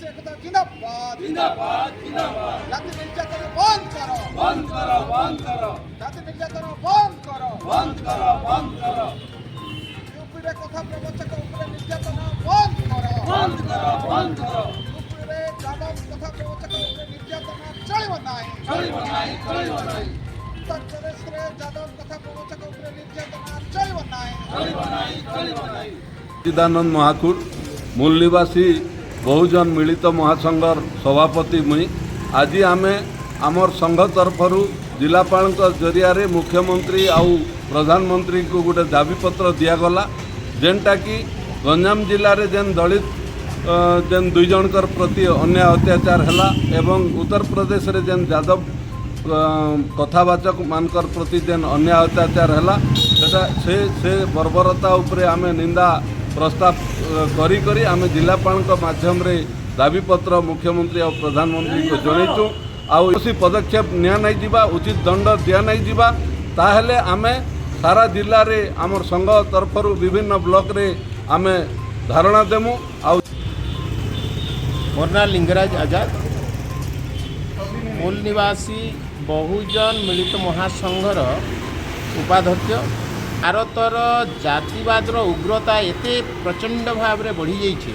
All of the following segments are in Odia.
ଆଦିବାସୀ ଏକତା ଜିନ୍ଦାବାଦ। ଜିନ୍ଦାବାଦ, ଜିନ୍ଦାବାଦ। ଜାତି ନିର୍ଯାତନା ବନ୍ଦ କର। ବନ୍ଦ କର, ବନ୍ଦ କର। ଜାତି ନିର୍ଯାତନା ବନ୍ଦ କର। ବନ୍ଦ କର, ବନ୍ଦ କର। ୟୁପିରେ କଥା ପ୍ରବଚକ ଉପରେ ନିର୍ଯାତନା ବନ୍ଦ କର। ବନ୍ଦ କର, ବନ୍ଦ କର। ୟୁପିରେ ଯାଦବ କଥା ପ୍ରବଚକ ଉପରେ ନିର୍ଯାତନା ଚଳିବ ନାହିଁ। ଚଳିବ ନାହିଁ, ଚଳିବ ନାହିଁ। ଉତ୍ତରପ୍ରଦେଶରେ ଯାଦବ କଥା ପ୍ରବଚକ ଉପରେ ନିର୍ଯାତନା ଚଳିବ ନାହିଁ। ଚଳିବ ନାହିଁ, ଚଳିବ ନାହିଁ। ଚିଦାନନ୍ଦ ମହାକୁର, ମୂଳ ନିବାସୀ ବହୁଜନ ମିଳିତ ମହାସଂଘର ସଭାପତି ମୁଇଁ। ଆଜି ଆମେ ଆମର ସଂଘ ତରଫରୁ ଜିଲ୍ଲାପାଳଙ୍କ ଜରିଆରେ ମୁଖ୍ୟମନ୍ତ୍ରୀ ଆଉ ପ୍ରଧାନମନ୍ତ୍ରୀଙ୍କୁ ଗୋଟେ ଦାବିପତ୍ର ଦିଆଗଲା, ଯେନ୍ଟାକି ଗଞ୍ଜାମ ଜିଲ୍ଲାରେ ଯେନ୍ ଦଳିତ ଯେନ୍ ଦୁଇ ଜଣଙ୍କର ପ୍ରତି ଅନ୍ୟାୟ ଅତ୍ୟାଚାର ହେଲା ଏବଂ ଉତ୍ତରପ୍ରଦେଶରେ ଯେନ୍ ଯାଦବ କଥାବାଚକ ମାନଙ୍କର ପ୍ରତି ଯେନ୍ ଅନ୍ୟାୟ ଅତ୍ୟାଚାର ହେଲା, ସେଟା ସେ ସେ ବର୍ବରତା ଉପରେ ଆମେ ନିନ୍ଦା ପ୍ରସ୍ତାବ କରି କରି ଆମେ ଜିଲ୍ଲାପାଳଙ୍କ ମାଧ୍ୟମରେ ଦାବିପତ୍ର ମୁଖ୍ୟମନ୍ତ୍ରୀ ଆଉ ପ୍ରଧାନମନ୍ତ୍ରୀଙ୍କୁ ଜଣେଇଛୁ। ଆଉ କୌଣସି ପଦକ୍ଷେପ ନିଆ ନାଇଁ ଯିବା, ଉଚିତ ଦଣ୍ଡ ଦିଆ ନାଇଁ ଯିବା, ତାହେଲେ ଆମେ ସାରା ଜିଲ୍ଲାରେ ଆମର ସଂଘ ତରଫରୁ ବିଭିନ୍ନ ବ୍ଲକରେ ଆମେ ଧାରଣା ଦେମୁ ଆଉ ମୋର ନାଁ ଲିଙ୍ଗରାଜ ଆଜାଦ, ମୂଳ ନିବାସୀ ବହୁଜନ ମିଳିତ ମହାସଂଘର ଉପାଧ୍ୟକ୍ଷ। ଭାରତର ଜାତିବାଦର ଉଗ୍ରତା ଏତେ ପ୍ରଚଣ୍ଡ ଭାବରେ ବଢ଼ିଯାଇଛି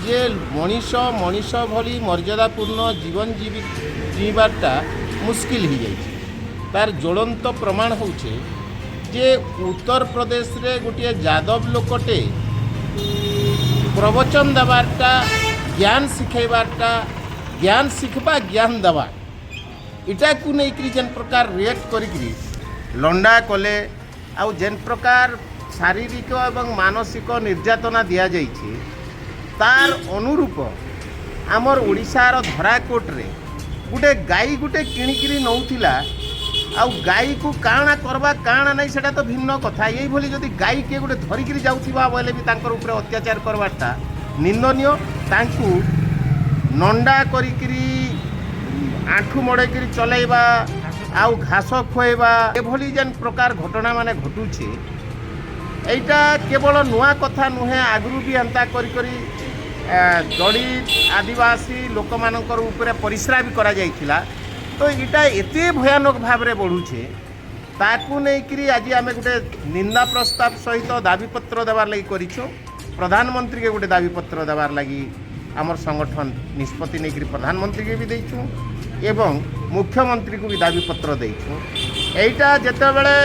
ଯେ ମଣିଷ ମଣିଷ ଭଳି ମର୍ଯ୍ୟାଦାପୂର୍ଣ୍ଣ ଜୀବନ ଜୀଇବାରଟା ମୁସ୍କିଲ ହେଇଯାଇଛି। ତାର ଜ୍ୱଳନ୍ତ ପ୍ରମାଣ ହେଉଛି ଯେ ଉତ୍ତରପ୍ରଦେଶରେ ଗୋଟିଏ ଯାଦବ ଲୋକଟେ ପ୍ରବଚନ ଦେବାରଟା, ଜ୍ଞାନ ଶିଖାଇବାରଟା, ଜ୍ଞାନ ଶିଖବା, ଜ୍ଞାନ ଦେବା, ଇଟାକୁ ନେଇକରି ଯେନ୍ ପ୍ରକାର ରିଏକ୍ଟ କରିକିରି ଲଣ୍ଡା କଲେ ଆଉ ଯେନ୍ ପ୍ରକାର ଶାରୀରିକ ଏବଂ ମାନସିକ ନିର୍ଯାତନା ଦିଆଯାଇଛି, ତାର ଅନୁରୂପ ଆମର ଓଡ଼ିଶାର ଧରାକୋଟରେ ଗୋଟେ ଗାଈ ଗୋଟେ କିଣିକିରି ନେଉଥିଲା। ଆଉ ଗାଈକୁ କାଣା କରବା, କାଣା ନାଇଁ, ସେଟା ତ ଭିନ୍ନ କଥା। ଏଇଭଳି ଯଦି ଗାଈ କିଏ ଗୋଟେ ଧରିକିରି ଯାଉଥିବା ବୋଇଲେ ବି ତାଙ୍କର ଉପରେ ଅତ୍ୟାଚାର କରବାରଟା ନିନ୍ଦନୀୟ। ତାଙ୍କୁ ନଣ୍ଡା କରିକିରି ଆଣ୍ଠୁ ମଡ଼େଇକିରି ଚଲେଇବା ଆଉ ଘାସ ଖୁଆଇବା, ଏଭଳି ଯେନ୍ ପ୍ରକାର ଘଟଣା ମାନେ ଘଟୁଛେ, ଏଇଟା କେବଳ ନୂଆ କଥା ନୁହେଁ। ଆଗରୁ ବି ଏନ୍ତା କରି କରି ଦଳିତ ଆଦିବାସୀ ଲୋକମାନଙ୍କର ଉପରେ ପରିସ୍ରା ବି କରାଯାଇଥିଲା। ତ ଏଇଟା ଏତେ ଭୟାନକ ଭାବରେ ବଢ଼ୁଛେ, ତାକୁ ନେଇକରି ଆଜି ଆମେ ଗୋଟେ ନିନ୍ଦା ପ୍ରସ୍ତାବ ସହିତ ଦାବିପତ୍ର ଦେବାର ଲାଗି କରିଛୁ। ପ୍ରଧାନମନ୍ତ୍ରୀকে ଗୋଟେ ଦାବିପତ୍ର ଦେବାର ଲାଗି ଆମର ସଂଗଠନ ନିଷ୍ପତ୍ତି ନେଇକରି ପ୍ରଧାନମନ୍ତ୍ରୀকে ବି ଦେଇଛୁ ଏବଂ ମୁଖ୍ୟମନ୍ତ୍ରୀକୁ ବି ଦାବିପତ୍ର ଦେଇଛୁ। ଏଇଟା ଯେତେବେଳେ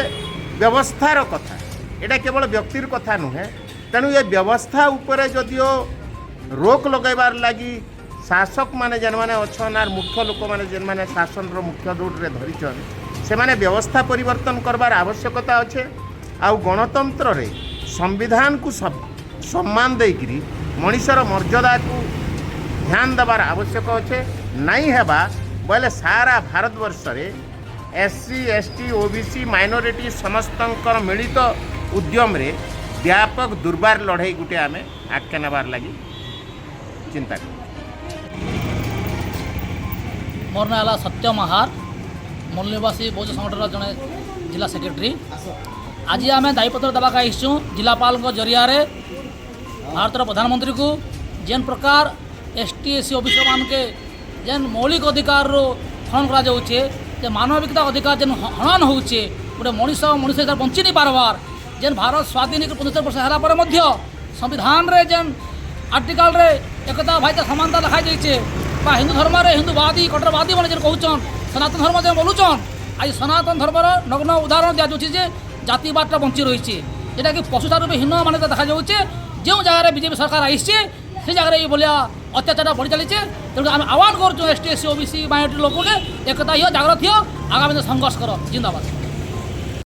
ବ୍ୟବସ୍ଥାର କଥା, ଏଇଟା କେବଳ ବ୍ୟକ୍ତିର କଥା ନୁହେଁ। ତେଣୁ ଏ ବ୍ୟବସ୍ଥା ଉପରେ ଯଦିଓ ରୋକ ଲଗାଇବାର ଲାଗି ଶାସକମାନେ ଯେନ୍ମାନେ ଅଛନ୍ ଆର୍ ମୁଖ୍ୟ ଲୋକମାନେ ଯେନ୍ମାନେ ଶାସନର ମୁଖ୍ୟ ଦୌଡ଼ରେ ଧରିଛନ୍, ସେମାନେ ବ୍ୟବସ୍ଥା ପରିବର୍ତ୍ତନ କରବାର ଆବଶ୍ୟକତା ଅଛେ। ଆଉ ଗଣତନ୍ତ୍ରରେ ସମ୍ବିଧାନକୁ ସମ୍ମାନ ଦେଇକିରି ମଣିଷର ମର୍ଯ୍ୟାଦାକୁ ଧ୍ୟାନ ଦେବାର ଆବଶ୍ୟକ ଅଛେ। ନାଇଁ ହେବା ବୋଇଲେ ସାରା ଭାରତବର୍ଷରେ SC, ST, OBC, minority ସମସ୍ତଙ୍କର ମିଳିତ ଉଦ୍ୟମରେ ବ୍ୟାପକ ଦୁର୍ବାର ଲଢ଼େଇ ଗୋଟେ ଆମେ ଆଗକେ ନେବାର ଲାଗି ଚିନ୍ତା କରୁ। ମୋର ନାଁ ହେଲା ସତ୍ୟ ମାହାର, ମୂଳ ନିବାସୀ ବହୁଜନ ସଂଗଠନର ଜଣେ ଜିଲ୍ଲା ସେକ୍ରେଟାରୀ। ଆଜି ଆମେ ଦାବିପତ୍ର ଦେବାକେ ଆସିଛୁ ଜିଲ୍ଲାପାଳଙ୍କ ଜରିଆରେ ଭାରତର ପ୍ରଧାନମନ୍ତ୍ରୀକୁ। ଯେନ୍ ପ୍ରକାର ST, SC, OBC ମାନକେ ଯେନ୍ ମୌଳିକ ଅଧିକାରରୁ ହନନ କରାଯାଉଛେ, ଯେ ମାନବିକତା ଅଧିକାର ଯେନ୍ ହନନ ହେଉଛେ, ଗୋଟେ ମଣିଷ ମଣିଷ ହିସାବରେ ବଞ୍ଚି ନାଇଁ ପାରବାର୍, ଯେନ୍ ଭାରତ ସ୍ୱାଧୀନ ହେଇକି 75 ବର୍ଷ ହେଲା ପରେ ମଧ୍ୟ ସମ୍ବିଧାନରେ ଯେନ୍ ଆର୍ଟିକାଲରେ ଏକତା, ଭାଇତା, ସମାନତା ଲେଖା ଯାଇଛେ ବା ହିନ୍ଦୁ ଧର୍ମରେ ହିନ୍ଦୁବାଦୀ, କଟ୍ଟରବାଦୀ ମାନେ ଯେନ୍ କହୁଛନ୍, ସନାତନ ଧର୍ମ ଯେନ୍ ବୋଲୁଛନ୍, ଆଜି ସନାତନ ଧର୍ମର ନଗ୍ନ ଉଦାହରଣ ଦିଆଯାଉଛି ଯେ ଜାତିବାଦଟା ବଞ୍ଚି ରହିଛି, ଯେଟାକି ପଶୁଠାରୁ ବି ହୀନ ମାନ୍ୟତା ଦେଖାଯାଉଛି। ଯେଉଁ ଜାଗାରେ ବିଜେପି ସରକାର ଆସିছে, ସେ ଜାଗାରେ ଏଇଭଳିଆ ଅତ୍ୟାଚାର ବଢ଼ି ଚାଲିছে। ତେଣୁ ଆମେ ଆହ୍ୱାନ କରୁଛୁ ST, SC, OBC, minority ଲୋକকে ଏକତା ହୁଅ, ଜାଗ୍ରତ ହୁଅ, ଆଗାମୀ ଦିନ ସଂଘର୍ଷ କର। ଜିନ୍ଦାବାଦ।